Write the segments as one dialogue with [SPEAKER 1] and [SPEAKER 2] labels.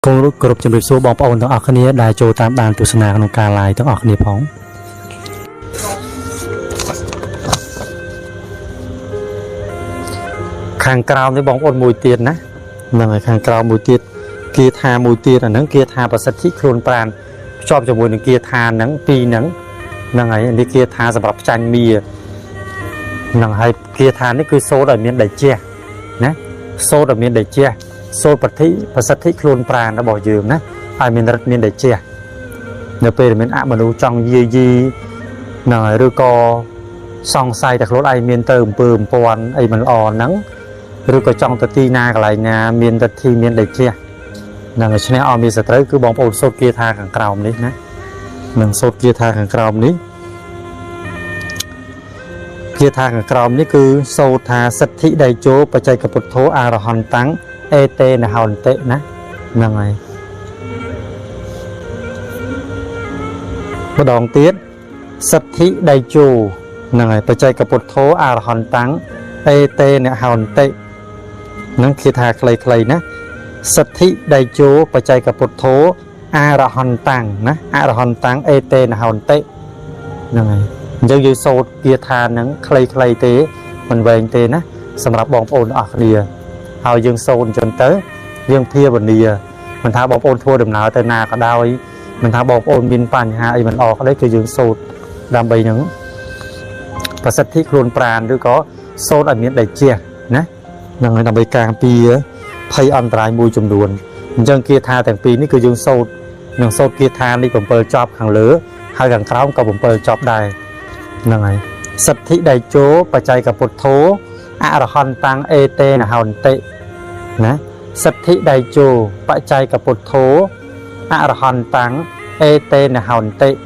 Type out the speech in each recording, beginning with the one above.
[SPEAKER 1] គោរពគ្រប់ជំរាបសួរបងប្អូនទាំងអស់គ្នាដែលចូលតាមដានទស្សនាក្នុងការ live ទាំងអស់គ្នាផងខាងក្រោមនេះបងប្អូនមួយទៀតណាហ្នឹងហើយខាងក្រោមមួយទៀតគាថាមួយទៀតអាហ្នឹងគាថាប្រសិទ្ធិខ្លួនប្រាណភ្ជាប់ជាមួយនឹងគាថាហ្នឹងពីរហ្នឹងហ្នឹងហើយនេះគាថាសម្រាប់ផ្ចាញ់មាហ្នឹងហើយគាថានេះគឺសូត្រឲ្យមានដេជះណាសូត្រឲ្យមានដេជះសូត្រប្រតិប្រសិទ្ធិខ្លួនប្រាណរបស់យើងណាឲ្យមានរិទ្ធមានដេជះនៅពេលដែលមានអមនុស្សចង់យាយីហ្នឹងហើយឬក៏សង្ស័យតែខ្លួនឯងមានទៅអំពើអំព័ន្ធអីមិនល្អហ្នឹងឬក៏ចង់ទៅទីណាកន្លែងណាមានទិដ្ឋិមានដេជះហ្នឹងហើយឈ្នះអស់មានសត្រូវគឺបងប្អូនសូត្រគាថាខាងក្រោមនេះណានឹងសូត្រគាថាខាងក្រោមនេះគាថាខាងក្រោមនេះគឺសូត្រថាសិទ្ធិដេជោបច្ចេកពុទ្ធោអរហន្តតាំងអេតេនហោនតិណាហ្នឹងហើយម្ដងទៀតសិទ្ធិដេជោហ្នឹងហើយបច្ចេកពុទ្ធោអរហន្តតាំងអេតេនហោនតិហ្នឹងគេថាខ្លីៗណាសិទ្ធិដេជោបច្ចេកពុទ្ធោអរហន្តតាំងណាអរហន្តតាំងអេតេនហោនតិហ្នឹងហើយអញ្ចឹងយើងសូត្រគាថាហ្នឹងខ្លីៗទេមិនវែងទេណាសម្រាប់បងប្អូនអស់គ្នាហើយយើងសូត្រអញ្ចឹងទៅយើងភាវនាមិនថាបងប្អូនធ្វើដំណើរទៅណាក៏ដោយមិនថាបងប្អូនមានបញ្ហាអីមិនល្អក៏ដោយគឺយើងសូត្រដើម្បីនឹងប្រសិទ្ធិខ្លួនប្រាណឬក៏សូត្រឲ្យមានដេជះណាហ្នឹងហើយដើម្បីការពារភ័យអន្តរាយមួយចំនួនអញ្ចឹងគាថាទាំងពីរនេះគឺយើងសូត្រនឹងសូត្រគាថានេះ7ចប់ខាងលើហើយខាងក្រោមក៏7ចប់ដែរហ្នឹងហើយសិទ្ធិដេជោបច្ចេកពុទ្ធោអរហន្តតាំងអេតេនហោនតិណាសិទ្ធិដេជោបច្ចេកពុទ្ធោអរហន្តតាំងអេតេនហោនតិត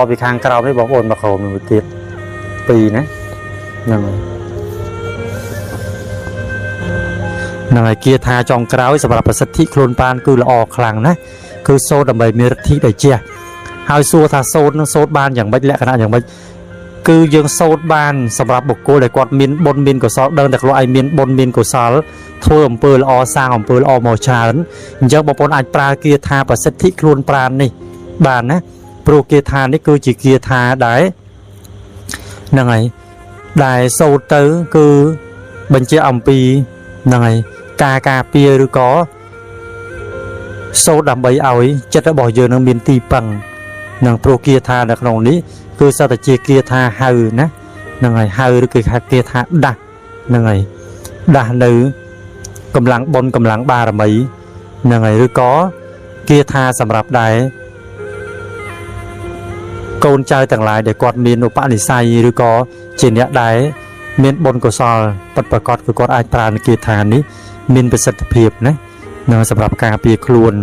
[SPEAKER 1] ពីខាងក្រោមនេះបងប្អូនមកក្រោមមួយទៀតពីរណាហ្នឹងហើយហ្នឹងហើយគាថាចុងក្រោយសម្រាប់ប្រសិទ្ធិខ្លួនបានគឺល្អខ្លាំងណាស់គឺសូត្រដើម្បីមានឫទ្ធិដេជះហើយសួរថាសូត្រនឹងសូត្របានយ៉ាងម៉េចលក្ខណៈយ៉ាងម៉េចគឺយើងសូត្របានសម្រាប់បុគ្គលដែលគាត់មានបុណ្យមានកុសលដឹងតែខ្លួនឯងមានបុណ្យមានកុសលធ្វើអំពើល្អសាងអំពើល្អមកច្រើនអញ្ចឹងបងប្អូនអាចប្រើគាថាប្រសិទ្ធិខ្លួនប្រាណនេះបានណាព្រោះគាថានេះគឺជាគាថាដែលហ្នឹងហើយដែលសូត្រទៅគឺបញ្ជាក់អំពីហ្នឹងហើយការការពារឬក៏សូត្រដើម្បីឲ្យចិត្តរបស់យើងនឹងមានទីពឹងនឹងព្រោះគាថានៅក្នុងនេះគឺសត្វតែជាគាថាហៅណាហ្នឹងហើយហៅឬគឺហៅគាថាដាស់ហ្នឹងហើយដាស់នៅកម្លាំងបុណ្យកម្លាំងបារមីហ្នឹងហើយឬក៏គាថាសម្រាប់ដែរកូនចៅទាំងឡាយដែលគាត់មានឧបនិស្ស័យឬក៏ជាអ្នកដែលមានបុណ្យកុសលពិតប្រាកដគឺគាត់អាចប្រើនៅគាថានេះមានប្រសិទ្ធភាពណានឹងសម្រាប់ការពារខ្លួន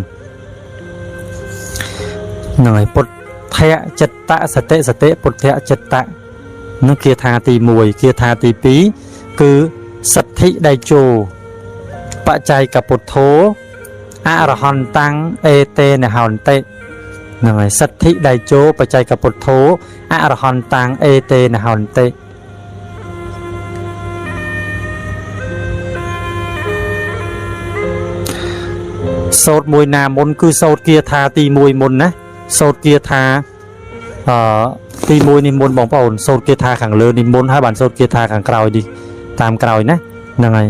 [SPEAKER 1] ហ្នឹងហើយពុទ្ធៈចិត្តៈសតិសតិពុទ្ធៈចិត្តៈនឹងគាថាទី1គាថាទី2គឺសិទ្ធិដេជោបច្ច័យកពុទ្ធោអរហន្តតាំងអេតេនហោនតិហ្នឹងហើយសិទ្ធិដេជោបច្ច័យកពុទ្ធោអរហន្តតាំងអេតេនហោនតិសូត្រមួយណាមុនគឺសូត្រគាថាទី1មុនណាសូត្រគាថាអឺទី1នេះមុនបងប្អូនសូត្រគាថាខាងលើនេះមុនហើយបានសូត្រគាថាខាងក្រោយនេះតាមក្រោយណាហ្នឹងហើយ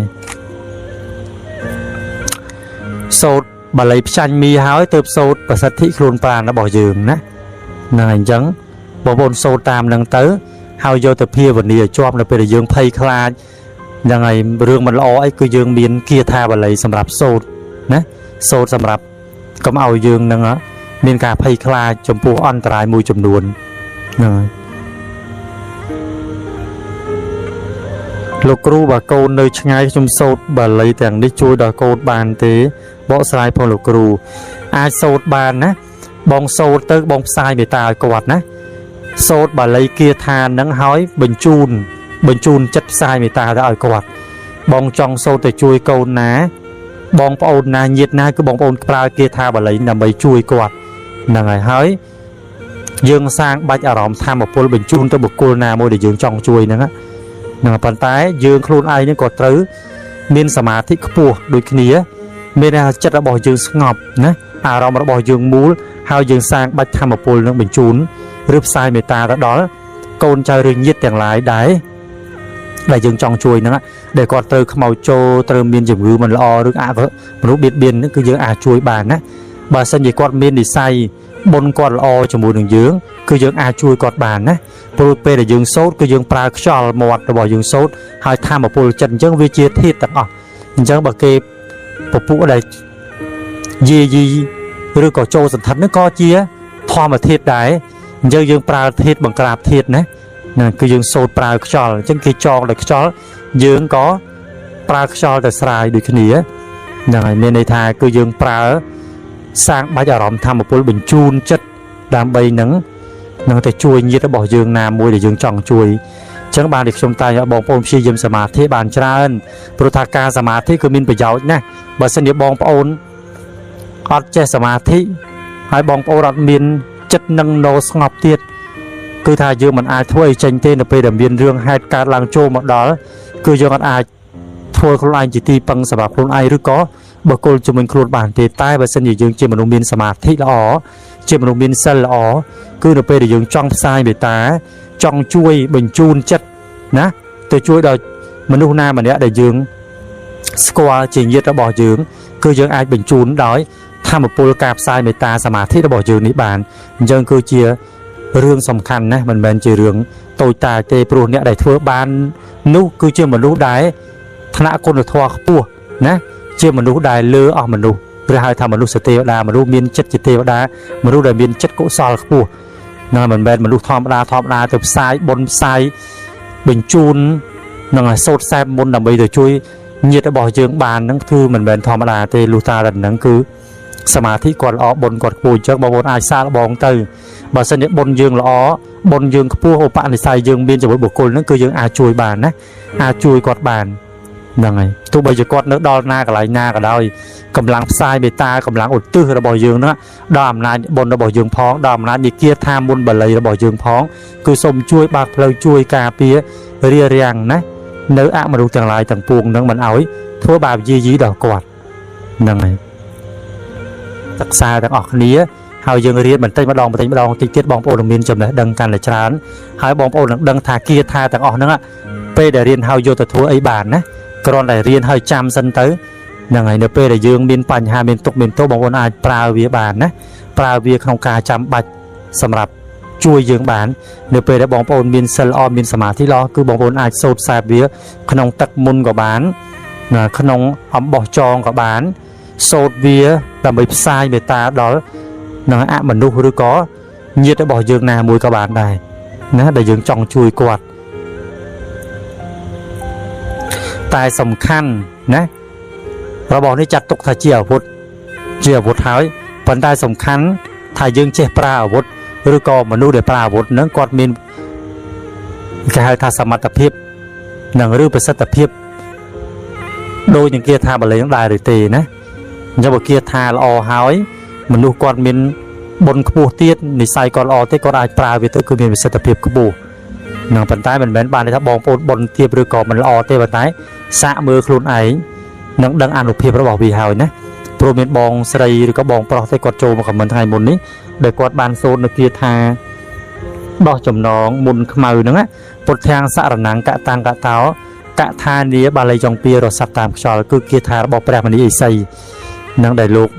[SPEAKER 1] សូត្របាលីផ្ចាញ់មីហើយទើបសូត្រប្រសិទ្ធិខ្លួនប្រាណរបស់យើងណាហ្នឹងហើយអញ្ចឹងបងប្អូនសូត្រតាមនឹងទៅហើយយកទៅភាវនាជាប់នៅពេលដែលយើងភ័យខ្លាចហ្នឹងហើយរឿងមិនល្អអីគឺយើងមានគាថាបាលីសម្រាប់សូត្រណាសូត្រសម្រាប់កុំឲ្យយើងនឹងមានការភ័យខ្លាចចំពោះអន្តរាយមួយចំនួនហ្នឹងហើយលោកគ្រូបើកូននៅឆ្ងាយខ្ញុំសូត្របាលីទាំងនេះជួយដល់កូនបានទេបកស្រាយផងលោកគ្រូអាចសូត្របានណាបងសូត្រទៅបងផ្សាយមេត្តាឲ្យគាត់ណាសូត្របាលីគាថានឹងហើយបញ្ជូនចិត្តផ្សាយមេត្តាទៅឲ្យគាត់បងចង់សូត្រទៅជួយកូនណាបងប្អូនណាញាតិណាគឺបងប្អូនប្រើគាថាបាលីដើម្បីជួយគាត់ ហ្នឹងហើយហើយយើងសាងបាច់អារម្មណ៍ធម៌ពលបញ្ជូនទៅបុគ្គលណាមួយដែលយើងចង់ជួយហ្នឹងហ្នឹងប៉ុន្តែយើងខ្លួនឯងហ្នឹងក៏ត្រូវមានសមាធិខ្ពស់ដូចគ្នាមានន័យថាចិត្តរបស់យើងស្ងប់ណាអារម្មណ៍របស់យើងមូលហើយយើងសាងបាច់ធម៌ពលនឹងបញ្ជូនឬផ្សាយមេត្តាទៅដល់កូនចៅឬញាតិទាំងឡាយដែរដែលយើងចង់ជួយហ្នឹងដែលគាត់ត្រូវខ្មោចចូលត្រូវមានជំងឺមិនល្អឬអមនុស្សបៀតបៀនហ្នឹងគឺយើងអាចជួយបានណាបើសិនជាគាត់មាននិស័យបុណ្យគាត់ល្អជាមួយនឹងយើងគឺយើងអាចជួយគាត់បានណាព្រោះពេលដែលយើងសូត្រគឺយើងប្រើខ្យល់មាត់របស់យើងសូត្រហើយធម៌ពលចិត្តអញ្ចឹងវាជាធាតុទាំងអស់អញ្ចឹងបើគេពពួកដែលយាយីឬក៏ចូលសន្ធិដ្ឋហ្នឹងក៏ជាធម្មធាតុដែរអញ្ចឹងយើងប្រើធាតុបង្ក្រាបធាតុណាណាគឺយើងសូត្រប្រើខ្យល់អញ្ចឹងគេចងដោយខ្យល់យើងក៏ប្រើខ្យល់ទៅស្រាយដូចគ្នាហ្នឹងហើយមានន័យថាគឺយើងប្រើសាងបាច់អារម្មណ៍ធម៌ពលបញ្ជូនចិត្តដើម្បីនឹងទៅជួយញាតិរបស់យើងណាមួយដែលយើងចង់ជួយអញ្ចឹងបានតែខ្ញុំតែងឲ្យបងប្អូនព្យាយាមសមាធិបានច្រើនព្រោះថាការសមាធិគឺមានប្រយោជន៍ណាស់បើសិនជាបងប្អូនអត់ចេះសមាធិហើយបងប្អូនអត់មានចិត្តនឹងនោស្ងប់ទៀតគឺថាយើងមិនអាចធ្វើឲ្យចេញទេនៅពេលដែលមានរឿងហេតុកើតឡើងចូលមកដល់គឺយើងអត់អាចធ្វើខ្លួនឯងជាទីពឹងសម្រាប់ខ្លួនឯងឬក៏បុគ្គលជំនួយខ្លួនបានទេតែបើសិនជាយើងជាមនុស្សមានសមាធិល្អជាមនុស្សមានសិលល្អគឺនៅពេលដែលយើងចង់ផ្សាយមេត្តាចង់ជួយបញ្ជូនចិត្តណាទៅជួយដល់មនុស្សណាម្នាក់ដែលយើងស្គាល់ជាញាតិរបស់យើងគឺយើងអាចបញ្ជូនដោយធម៌ពលការផ្សាយមេត្តាសមាធិរបស់យើងនេះបានអញ្ចឹងគឺជារឿងសំខាន់ណាស់មិនមែនជារឿងតូចតាចទេព្រោះអ្នកដែលធ្វើបាននោះគឺជាមនុស្សដែលថ្នាក់គុណធម៌ខ្ពស់ណាជាមនុស្សដែលលើអស់មនុស្សឬហៅថាមនុស្សទេវតាមនុស្សមានចិត្តជាទេវតាមនុស្សដែលមានចិត្តកុសលខ្ពស់ហ្នឹងមិនមែនមនុស្សធម្មតាធម្មតាទៅផ្សាយបុណ្យផ្សាយបញ្ជូននឹងឲ្យសូត្រសែបមុនដើម្បីទៅជួយញាតិរបស់យើងបានហ្នឹងគឺមិនមែនធម្មតាទេលុះតាដល់ហ្នឹងគឺសមាធិគាត់ល្អបុណ្យគាត់ខ្ពស់អញ្ចឹងបងប្អូនអាចសាកល្បងទៅបើសិនជាបុណ្យយើងល្អបុណ្យយើងខ្ពស់ឧបនិស្ស័យយើងមានជាមួយបុគ្គលហ្នឹងគឺយើងអាចជួយបានណាអាចជួយគាត់បានហ្នឹងហើយទោះបីជាគាត់នៅដល់ណាកន្លែងណាក៏ដោយកម្លាំងផ្សាយមេត្តាកម្លាំងឧទ្ទិសរបស់យើងហ្នឹងដល់អំណាចបុណ្យរបស់យើងផងដល់អំណាចនិគាថាមុនបាលីរបស់យើងផងគឺសូមជួយបើកផ្លូវជួយការពាររារាំងណានៅអមនុស្សទាំងឡាយទាំងពួងហ្នឹងមិនអោយធ្វើបាបយាយីដល់គាត់ហ្នឹងហើយសិក្សាទាំងអស់គ្នាហើយយើងរៀនបន្តិចម្ដងបន្តិចម្ដងតិចទៀតបងប្អូននឹងមានចំណេះដឹងកាន់តែច្រើនហើយបងប្អូននឹងដឹងថាគាថាទាំងអស់ហ្នឹងពេលដែលរៀនហើយយកទៅធ្វើអីបានណាគ្រាន់តែរៀនហើយចាំសិនទៅហ្នឹងហើយនៅពេលដែលយើងមានបញ្ហាមានទុក្ខមានទោសបងប្អូនអាចប្រើវាបានណាប្រើវាក្នុងការចាំបាច់សម្រាប់ជួយយើងបាននៅពេលដែលបងប្អូនមានសិលល្អមានសមាធិល្អគឺបងប្អូនអាចសូត្រសែបវាក្នុងទឹកមុនក៏បានក្នុងអំបោះចងក៏បានសូត្រវាដើម្បីផ្សាយមេត្តាដល់នឹងអមនុស្សឬក៏ញាតិរបស់យើងណាមួយក៏បានដែរណាដែលយើងចង់ជួយគាត់តែសំខាន់ណារបស់នេះចាត់ទុកថាជាអាវុធជាអាវុធហើយប៉ុន្តែសំខាន់ថាយើងចេះប្រើអាវុធឬក៏មនុស្សដែលប្រើអាវុធហ្នឹងគាត់មានគេហៅថាសមត្ថភាពនិងឬប្រសិទ្ធភាពដោយនឹងគាថាបាលីនឹងដែរឬទេណាអញ្ចឹងបើគាថាល្អហើយមនុស្សគាត់មានបុណ្យខ្ពស់ទៀតនិស័យគាត់ល្អទេគាត់អាចប្រើវាទៅគឺមានប្រសិទ្ធភាពខ្ពស់នឹងប៉ុន្តែមិនមែនបានន័យថាបងប្អូនបុណ្យទាបឬក៏មិនល្អទេប៉ុន្តែសាកមើលខ្លួនឯងនឹងដឹងអានុភាពរបស់វាហើយណាព្រោះមានបងស្រីឬក៏បងប្រុសទេគាត់ចូលមកខមមិនថ្ងៃមុននេះដែលគាត់បានសូត្រនៅគាថាដោះចំណងមុនខ្មៅហ្នឹងណាពុទ្ធាំងសរណង្កតាំងកតោកថានីបាលីចុងពីរស័ព្ទតាមខ្យល់គឺគាថារបស់ព្រះមនីឥសីនឹងដែលលោក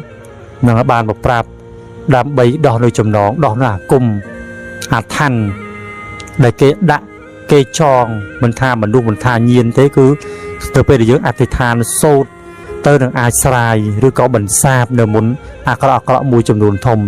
[SPEAKER 1] នឹងបានមកប្រាប់ដើម្បីដោះនៅចំណងដោះនៅអាគមអាថន្នដែលគេដាក់គេចងមិនថាមនុស្សមិនថាញៀនទេគឺទៅពេលដែលយើងអធិដ្ឋានសូត្រទៅនឹងអាចស្រាយឬក៏បន្សាបនៅមុនអាក្រក់អាក្រក់មួយចំនួនធំ